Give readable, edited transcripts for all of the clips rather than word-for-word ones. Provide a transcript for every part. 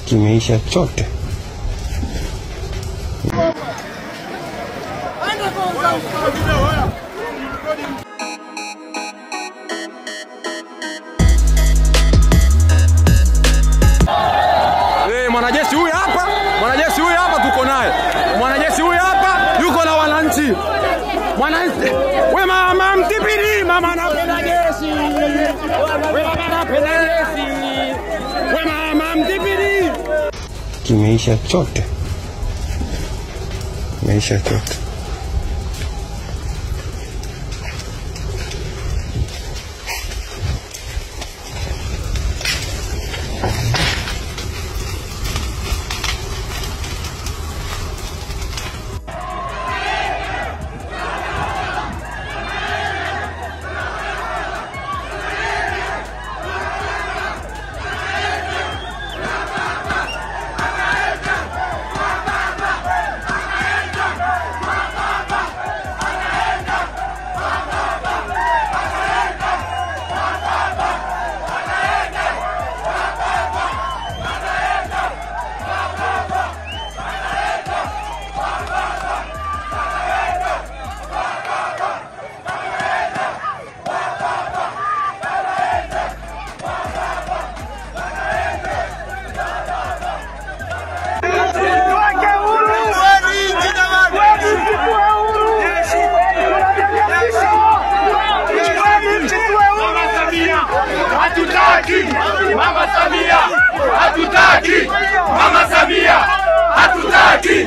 Kimeisha chote. Mwanajeshi huyu hapa, mwanajeshi huyu hapa tuko naye. Mwanajeshi huyu hapa yuko na wananchi. Mwananchi, we mama mtipiri, mama anapenda jeshi. We mama anapenda jeshi. We mama mtipiri. Kimeisha chote. Kimeisha chote. Hatutaki Mama Samia, hatutaki Mama Samia, hatutaki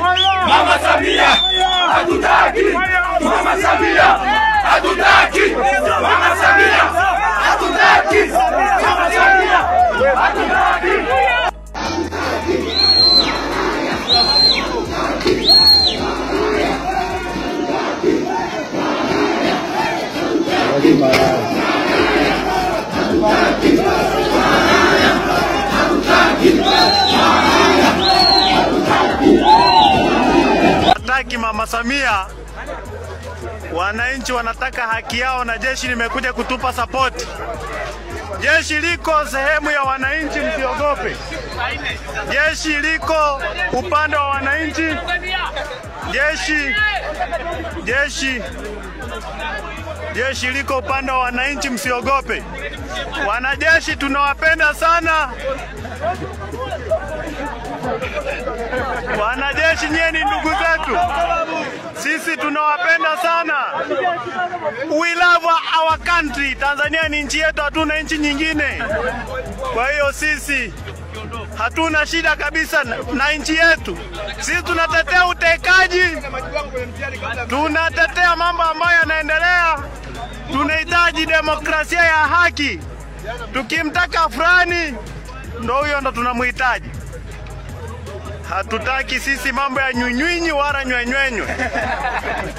Mama Samia, hatutaki Mama Samia, hatutaki Mama Samia, hatutaki Mama Samia, hatutaki. Hataki Mama Samia. Wananchi wanataka haki yao na jeshi limekuja kutupa support. Jeshi liko sehemu ya wananchi, msiogope. Jeshi liko upande wa wananchi. Jeshi liko upande wa wananchi, msiogope. Wanajeshi tunawapenda sana. Wanajeshi nyie ni ndugu zetu. Sisi tunawapenda sana. We love our country. Tanzania ni nchi yetu, hatuna nchi nyingine. Kwa hiyo sisi hatuna shida kabisa na nchi yetu. Sisi tunatetea utekaji. Tunatetea mambo ambayo yanaendelea. Tunahitaji demokrasia ya haki. Tukimtaka fulani ndo huyo ndo tunamhitaji. Hatutaki sisi mambo ya nywinyinyi wala nywenywenywe.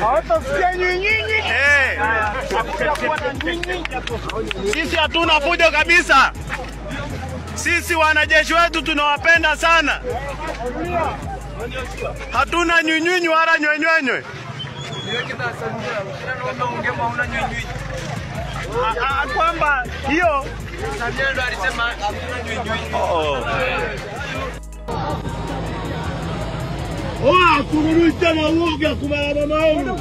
Hawatasikia nywinyinyi. Sisi hatuna fujo kabisa. Sisi wanajeshi wetu tunawapenda sana. Hatuna nywinyinyi wala nywenywenywe. Kwamba hiyo Oa, tununui tena uoga kwa mama yenu.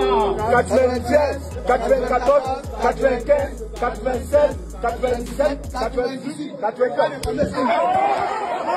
96, 94, 95, 96, 97, 98, 99.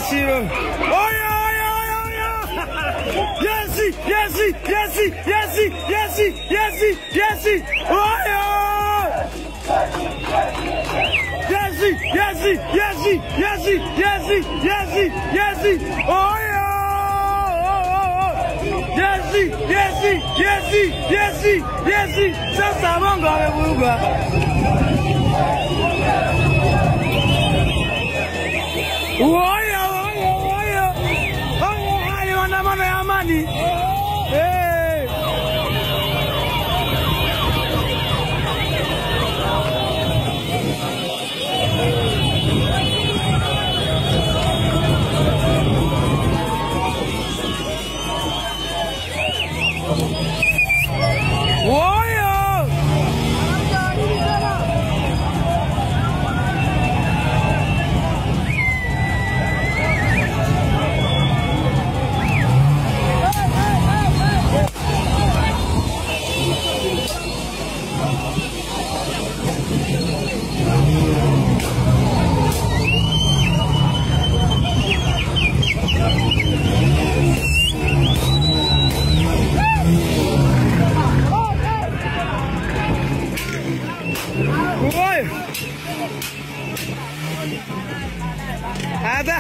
Jeshi. Oya oya oya oya. Jeshi, jeshi, jeshi, jeshi, jeshi, jeshi, jeshi. Oya. Jeshi, jeshi, jeshi, jeshi, jeshi, jeshi, jeshi. Oya. Jeshi, jeshi, jeshi, jeshi, jeshi. Sasa Bongo amevuruga. Oya, oya, oya. Oya, haya maandamano ya amani. Hey. Oya. Oi! Ada.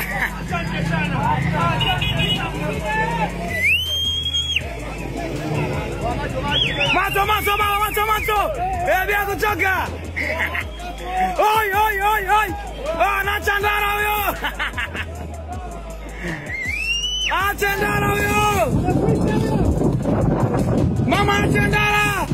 Macho, macho, mama, macho, macho. Bila kuchoka. Oi, oi, oi, oi. Anachandana huyo. Achandana huyo. Mama achandana.